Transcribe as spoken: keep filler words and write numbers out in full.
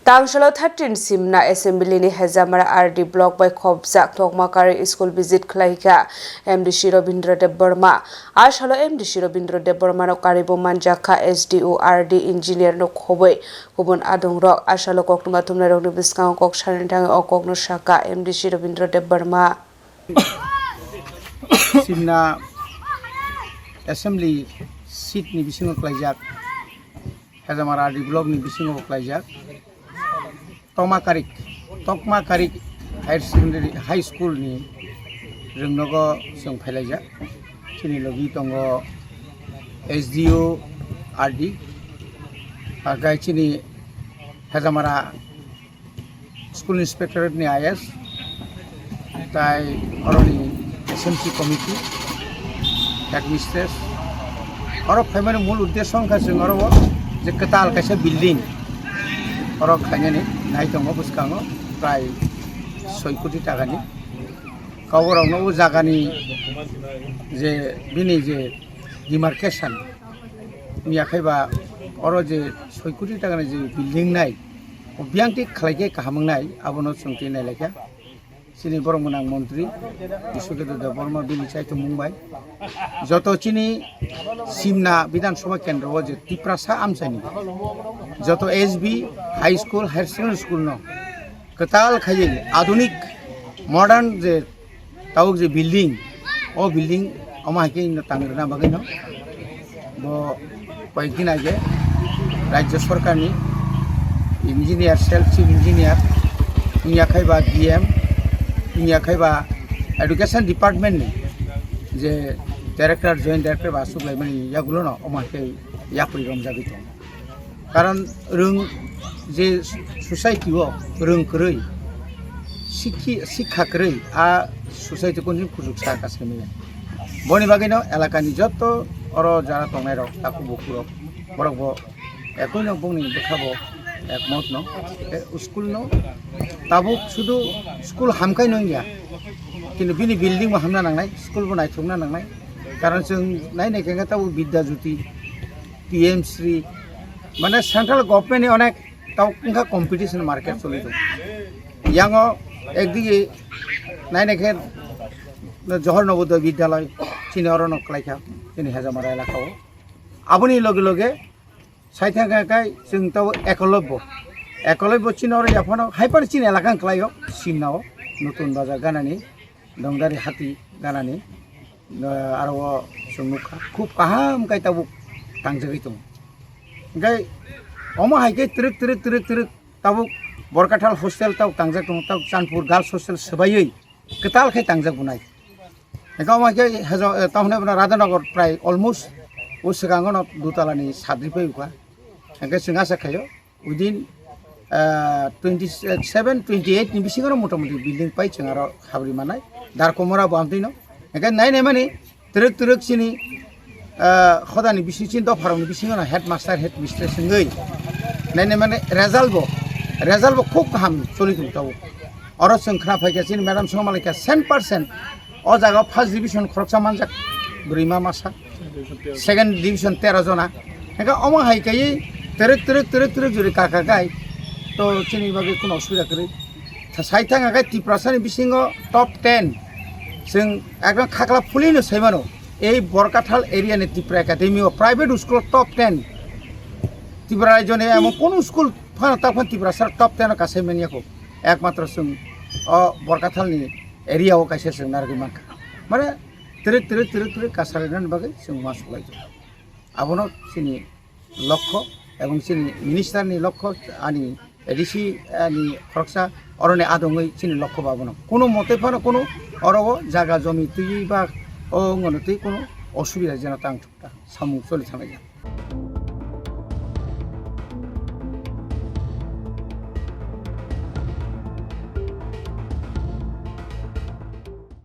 Tangsalo thirteen Simna Assembly ni Hejamara R D Block bai khopjak Tokmakari School visit khlaikha M D C Robindra Debbarma. A salo M D C Robindra Debbarma no karibo manjakha S D O R D engineer no khobwi kubun adongrok. A salo koktwma thumnairokni bwskango kok sanani thangwi o kokno sakha M D C Robindra Debbarma. Simna Assembly seat ni bisingo klaijak, Hejamara R D Block ni bisingo klaijak, Tokmakarik, Tokmakarik Higher Secondary High School ni rwngnogo chwng phailaijak. Chini logi tongo S D O R D, agai chini Hejamara School Inspectorate ni I S, tai oroni S M C committee, headmistress. Oro phaimani mul uddesho wngkha chwng oro o je kwtal kaisa building oro khlainani nai tongo bwskango prai soi koti takani. Kauborokno o jagani je bini je demarcation wngya khaiba oro je soi koti takani je building nai, o biyang tik khlai khe kaham wngnai, abono chwng twi nai laikha. Chini borok gwnang montri Biswaketu Debbarma bini chaitomung bai joto chini Simna Bidhan Sabha kendro o je Tiprasa amchaini joto S B, high school, higher secondary school no kwtal khaiwi adunik modern je tabuk je building, o building omo hai khe no tang rwna bagwi no bo koyekdin age Rajya Sorkarni engineer, self chief engineer, wngya khai ba D M, wngya khai ba education department ni je director, joint director ba aswk laimani yagulo no omo hai khe yapri romjagwi tongo. Karon rwng je society o rwng kwrwi, sikhi-, sikha kwrwi, a society kunu kuchuk sa kasamani. Boni bagwino elakani joto oro jara tongnairok, takhuk bukhurok, borok bo ekoino bongni bwkha bo ekmot no, e, school no tabuk sudu school hamkai no wngya, kintu bini building bo hamna nangnai, school bo naithokna nangnai. Karon chwng nai nai khe tabuk Bidya Jyoti, P M Shri, mane central government ni onek tau wngkha competition market choli tongo. Yango ekdigi nai nai khe Johor Navodaya Vidyalay chini oro no kwlai kha chini Hejamara elaka o. Aboni loge loge sai thang kha khai chwng tau Ekolobbo. Ekolobbo chini oro yaphano hai phano chini elaka wng kwlai o Simna o Nutun Bazar ganani. Dongdari hati ganani, ah, aro o chwng nukha. Khub kaham khe tabuk tangjagwi tongo. Hwnkhe omo hai khe twrwk, twrwk, twrwk, twrwk tabuk Borkathal hostel tabuk tangjak tongo, tabuk Chandpur Girls Hostel swbaiwi kwtal khe tangjak bunai. Hwnkhe omo hai khe hajo, eh, tamo hwnwi bono Radhanagar prai almost o swkango no dutala ni sadri pai ukha. Hwnkhe chwng asa khaio. Within, ah, twenty seven, twenty eight ni bisingo no mota moti building pai chwng aro habri manai. Dar komora bo amtwi no. Hwnkhe nai nai mani twrwk twrwk chini, ah, khodani bising chini dopharokni bisingo no headmaster, headmistress wngwi nai nai mani result bo, result bo khub kaham choli tong tabuk. Oro chwng khna phaikha chini madam songma laikha cent percent o jaga o first division khoroksa manjak bwrwi ma masa. Second division tero jona. Hingke omo hai kaiye terek, terek, terek, terek jori kaka kai. To chini bagwi kuno osubida kwrwi. Tha-, sai thang khe Tiprasani bisingo top ten. Chwng ekdom khakla phulino sai mano. Ei Borkathal area ni Tripura Academy o private school top ten. Tripura rajyo ni emon kono school phano ta phano Tiprasa top ten o kasai manya kho. Ekmatro chwng o Borkathal ni area o kaisa chwng narwgwi mankha. Mane twrwk, twrwk, twrwk, twrwk kasalainani bagwi chwng uansuk lai tongo. Abono chini lokho ebong chini minister ni lokho, ani A D C ni khoroksa oroni adongwi chini lokho bo abono. Kuno mote phano kuno oro o jaga jomi twi ba o wngmano twi kuno osubida jeno tang thukta samung choli thanglaijak.